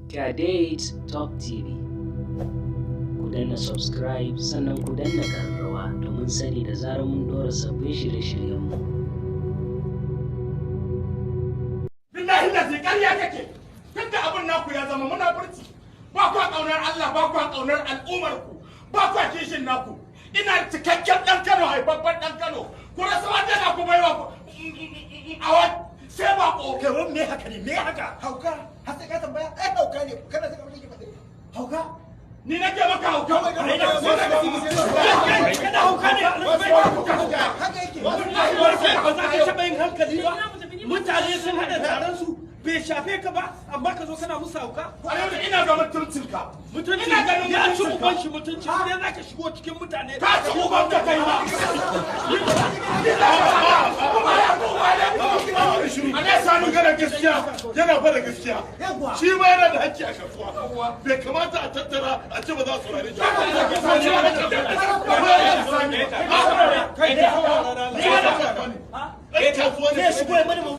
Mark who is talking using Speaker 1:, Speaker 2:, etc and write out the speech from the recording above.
Speaker 1: Kadate Top TV. Ku danna subscribe, sannan ku danna ƙararrawa domin sani da zarar mun ɗora sabbin shirye-shiryenmu.
Speaker 2: Billahi da ƙarya kake. Tunda abin naku ya zama munafurci, ba kwa ƙaunar Allah, ba kwa ƙaunar al'ummar ku, ba kwa kishin naku. Ina cikakken ɗan Kano, haifaffen ɗan Kano. Ku rasa wanda na ku baiwa ku a sai ba ko.
Speaker 3: Kai, wani me haka ne? Me haka?
Speaker 4: Hauka har sai ka tambaya? Ai hauka ne. Kana saka abin da ke faɗi, hauka.
Speaker 2: Ni nake maka hauka?
Speaker 3: Kana hauka ne?
Speaker 4: Haka yake.
Speaker 3: Ba za ka taɓa yin hankali ba. Mutane sun haɗa taron su, bai shafe ka ba, amma ka zo kana musu hauka.
Speaker 2: Alhaji, ina ga mutuncinka.
Speaker 3: Mutunci?
Speaker 2: Ina ganin
Speaker 3: Ya ci
Speaker 2: mutuncinka.
Speaker 3: uban shi mutunci ne za ka shigo cikin mutane.
Speaker 2: Ka ci uban ka kai ma. Kuma ya kowa ne.
Speaker 5: A sanu gana gaskiya, yana fara gaskiya. Shi ma yana da hakki a kasuwa. Bai kamata a tattara a ce ba za su saurare shi.
Speaker 3: Kai da
Speaker 5: Ɗan kasuwa ne.
Speaker 3: Zai shigo ya mana.